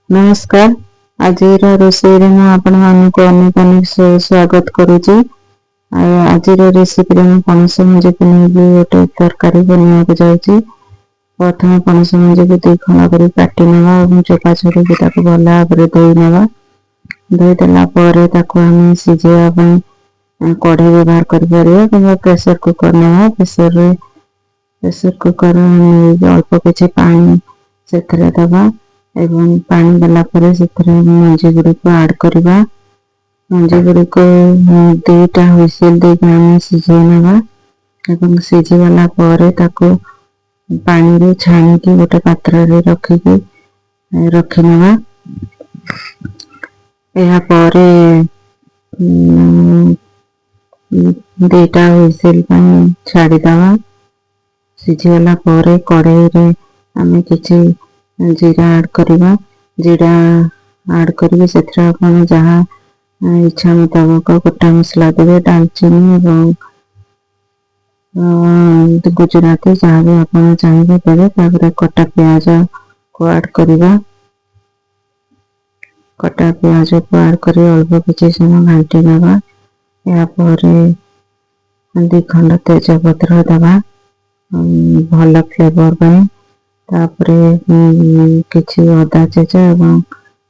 ନମସ୍କାର। ଆଜିର ରୋଷେଇରେ ମୁଁ ଆପଣମାନଙ୍କୁ ଅନେକ ଅନେକ ସ୍ୱାଗତ କରୁଛି। ଆଉ ଆଜିର ରେସିପିରେ ମୁଁ ପଣସ ମଞ୍ଜିକୁ ନେଇକି ଗୋଟେ ତରକାରୀ ବନେଇବାକୁ ଯାଉଛି। ପ୍ରଥମେ ପଣସ ମଞ୍ଜିକୁ ଦୁଇ ଖଣ୍ଡ କରି କାଟି ନେବା ଏବଂ ଚୋପା ଛଡ଼େଇକି ତାକୁ ଭଲ ଭାବରେ ଧୋଇ ନେବା। ଧୋଇଦେଲା ପରେ ତାକୁ ଆମେ ସିଝେଇବା ପାଇଁ କଢ଼େଇ ବ୍ୟବହାର କରିପାରିବା କିମ୍ବା ପ୍ରେସର କୁକର ନେବା। ପ୍ରେସର କୁକର ନେଇକି ଅଳ୍ପ କିଛି ପାଣି ସେଥିରେ ଦେବା ଏବଂ ପାଣି ଦେଲା ପରେ ସେଥିରେ ମଞ୍ଜି ଗୁଡ଼ିକୁ ଆଡ୍ କରିବା। ମଞ୍ଜି ଗୁଡ଼ିକୁ 2ଟା ହୁଇସିଲ ଦେଇକି ଆମେ ସିଝେଇ ନେବା ଏବଂ ସିଝିଗଲା ପରେ ତାକୁ ପାଣିରୁ ଛାଣିକି ଗୋଟେ ପାତ୍ରରେ ରଖିକି ରଖିନେବା। ଏହାପରେ 2ଟା ହୁଇସିଲ ପାଇଁ ଛାଡ଼ିଦେବା। ସିଝିଗଲା ପରେ କଢ଼େଇରେ ଆମେ କିଛି ଜିରା ଆଡ୍ କରିବା। ଜିରା ଆଡ୍ କରିକି ସେଥିରେ ଆପଣ ଯାହା ଇଚ୍ଛା ମୁତାବକ ଗୋଟା ମସଲା ଦେବେ, ଡାଲଚିନି ଏବଂ ଗୁଜୁରାତି, ଯାହା ବି ଆପଣ ଚାହିଁବେ ଦେବେ। ତାପରେ କଟା ପିଆଜକୁ ଆଡ୍ କରିବା। କଟା ପିଆଜକୁ ଆଡ୍ କରି ଅଳ୍ପ କିଛି ସମୟ ଘାଣ୍ଟି ନେବା। ଏହାପରେ 2 ଖଣ୍ଡ ତେଜପତ୍ର ଦେବା ଭଲ ଫ୍ଲେଭର ପାଇଁ। ତାପରେ କିଛି ଅଦା ଛେଚା ଏବଂ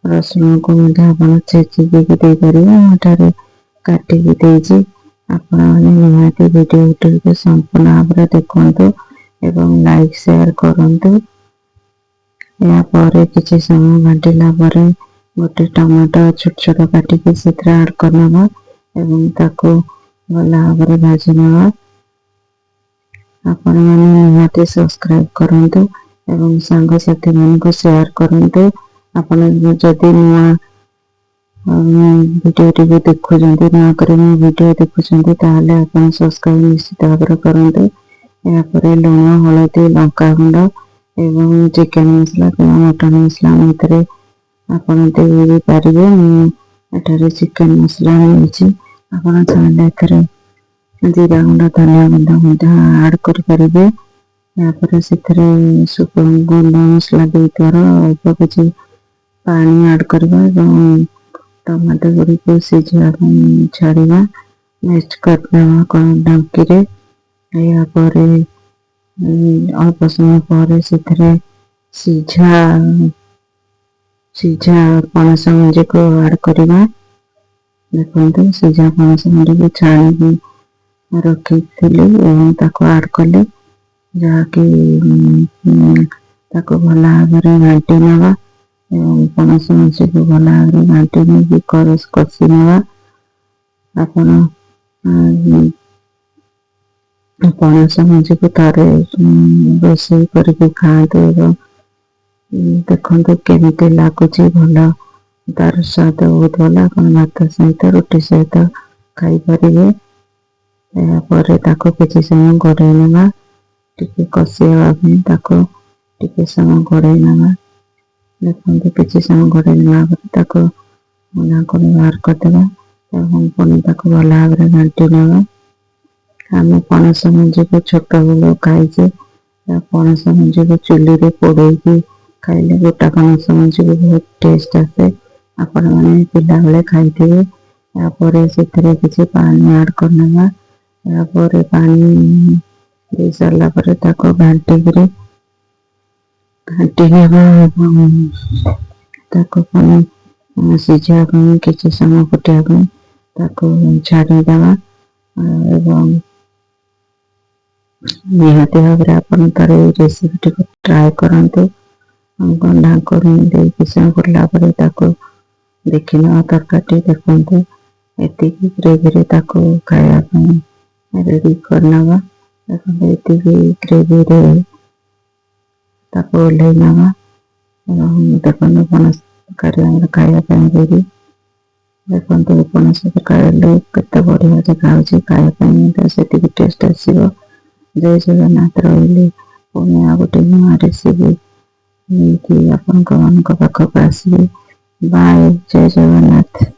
ରସୁଣକୁ ମଧ୍ୟ ଆପଣ ଛେଚିକି ଦେଇପାରିବେ। ମୁଁ ଏଠାରେ କାଟିକି ଦେଇଛି। ଆପଣମାନେ ନିହାତି ଭିଡ଼ିଓଟିକୁ ସମ୍ପୂର୍ଣ୍ଣ ଭାବରେ ଦେଖନ୍ତୁ ଏବଂ ଲାଇକ୍, ସେୟାର କରନ୍ତୁ। ଏହାପରେ କିଛି ସମୟ ଘାଣ୍ଟିଲା ପରେ ଗୋଟେ ଟମାଟୋ ଛୋଟ ଛୋଟ କାଟିକି ସେଥିରେ ଆଡ୍ କରିନେବା ଏବଂ ତାକୁ ଭଲ ଭାବରେ ଭାଜି ନେବା। ଆପଣମାନେ ନିହାତି ସବସ୍କ୍ରାଇବ କରନ୍ତୁ ଏବଂ ସାଙ୍ଗସାଥିମାନଙ୍କୁ ସେୟାର କରନ୍ତୁ। ଆପଣ ଯଦି ନୂଆ ଭିଡ଼ିଓଟିକୁ ଦେଖୁଛନ୍ତି, ନୂଆ କରି ମୋ ଭିଡ଼ିଓ ଦେଖୁଛନ୍ତି, ତାହେଲେ ଆପଣ ସବସ୍କ୍ରାଇବ ନିଶ୍ଚିତ ଭାବରେ କରନ୍ତୁ। ଏହାପରେ ଲୁଣ, ହଳଦୀ, ଲଙ୍କାଗୁଣ୍ଡ ଏବଂ ଚିକେନ ମସଲା କିମ୍ବା ମଟନ ମସଲା ଏଥିରେ ଆପଣ ଦେଇ ପାରିବେ। ମୁଁ ଏଠାରେ ଚିକେନ ମସଲା ନେଇଛି। ଆପଣ ଚାହିଁଲେ ଏଥିରେ ଜିରା ଗୁଣ୍ଡ, ଧନିଆ ଗୁଣ୍ଡ ମଧ୍ୟ ଆଡ୍ କରିପାରିବେ। ଏହାପରେ ସେଥିରେ ଗୁଣ୍ଡ ମସଲା ଦେଇଥିବାର ଅଳ୍ପ କିଛି ପାଣି ଆଡ୍ କରିବା ଏବଂ ଟମାଟୋ ଗୁଡ଼ିକୁ ସିଝିବା ପାଇଁ ଛାଡ଼ିବା। ମିକ୍ସ କରିଦେବା ଢାଙ୍କିରେ। ଏହାପରେ ଅଳ୍ପ ସମୟ ପରେ ସେଥିରେ ସିଝା ସିଝା ପଣସ ମଞ୍ଜିକୁ ଆଡ୍ କରିବା। ଦେଖନ୍ତୁ, ସିଝା ପଣସ ମଞ୍ଜିକୁ ଛାଣିକି ରଖିଥିଲି ଏବଂ ତାକୁ ଆଡ୍ କଲି, ଯାହାକି ତାକୁ ଭଲ ଭାବରେ ଘାଣ୍ଟି ନେବା ଏବଂ ପଣସ ମଞ୍ଜିକୁ ଭଲ ଭାବରେ ଘାଣ୍ଟି ନେଇକି କଷି ନେବା। ଆପଣ ପଣସ ମଞ୍ଜିକୁ ଥରେ ରୋଷେଇ କରିକି ଖାଆନ୍ତୁ ଏବଂ ଦେଖନ୍ତୁ କେମିତି ଲାଗୁଛି। ଭଲ, ତାର ସ୍ୱାଦ ବହୁତ ଭଲ। ଆପଣ ଭାତ ସହିତ, ରୁଟି ସହିତ ଖାଇପାରିବେ। ଏହାପରେ ତାକୁ କିଛି ସମୟ ଘୋଡ଼େଇ ନେବା। ଟିକେ କଷି ହେବା ପାଇଁ ତାକୁ ଟିକେ ସମୟ ଘୋଡ଼େଇ ନେବା। ଦେଖନ୍ତୁ, କିଛି ସମୟ ଘୋଡ଼େଇ ନେବା ପରେ ତାକୁ ଢାଙ୍କୁଣୀ ବାହାର କରିଦେବା ଏବଂ ପୁଣି ତାକୁ ଭଲ ଭାବରେ ଘାଣ୍ଟି ନେବା। ଆମେ ପଣସ ମଞ୍ଜିକୁ ଛୋଟବେଳୁ ଖାଇଛେ। ପଣସ ମଞ୍ଜିକୁ ଚୁଲିରେ ପୋଡ଼େଇକି ଖାଇଲେ ଗୋଟା ପଣସ ମଞ୍ଜିକୁ ବହୁତ ଟେଷ୍ଟ ଆସେ। ଆପଣମାନେ ପିଲାବେଳେ ଖାଇଥିବେ। ଏହାପରେ ସେଥିରେ କିଛି ପାଣି ଆଡ୍ କରିନେବା। ଏହାପରେ ପାଣି ଦେଇ ସାରିଲା ପରେ ତାକୁ ଘାଣ୍ଟିକିରି ଘାଣ୍ଟି ନେବା ଏବଂ ତାକୁ ପୁଣି ସିଝିବା ପାଇଁ, କିଛି ସମୟ ଫୁଟିବା ପାଇଁ ତାକୁ ଛାଡ଼ିଦେବା। ଏବଂ ନିହାତି ଭାବରେ ଆପଣ ଥରେ ଏଇ ରେସିପିଟିକୁ ଟ୍ରାଏ କରନ୍ତୁ। ଢାଙ୍କୁଣୀ ଦେଇ କିଛି ସମୟ ଫୁଟିଲା ପରେ ତାକୁ ଦେଖିନେବା ତରକାରୀଟି। ଦେଖନ୍ତୁ, ଏତିକି ଗ୍ରେଭିରେ ତାକୁ ଖାଇବା ପାଇଁ ରେଡି କରିନେବା। ଦେଖନ୍ତୁ, ଏତିକି ଗ୍ରେଭିରେ ତାକୁ ଓହ୍ଲେଇ ନେବା ଏବଂ ଦେଖନ୍ତୁ, ପଣସ ତରକାରୀ ଆମର ଖାଇବା ପାଇଁ ରେଡି। ଦେଖନ୍ତୁ, ପଣସ ତରକାରୀ କେତେ ବଢ଼ିଆ ଦେଖାଯାଉଛି। ଖାଇବା ପାଇଁ ମଧ୍ୟ ସେତିକି ଟେଷ୍ଟ ଆସିବ। ଜୟ ଜଗନ୍ନାଥ। ରହିଲି, ପୁଣି ଆଉ ଗୋଟେ ନୂଆ ରେସିପି ନେଇକି ଆପଣଙ୍କ ମାନଙ୍କ ପାଖକୁ ଆସିବି। ବାଏ, ଜୟ ଜଗନ୍ନାଥ।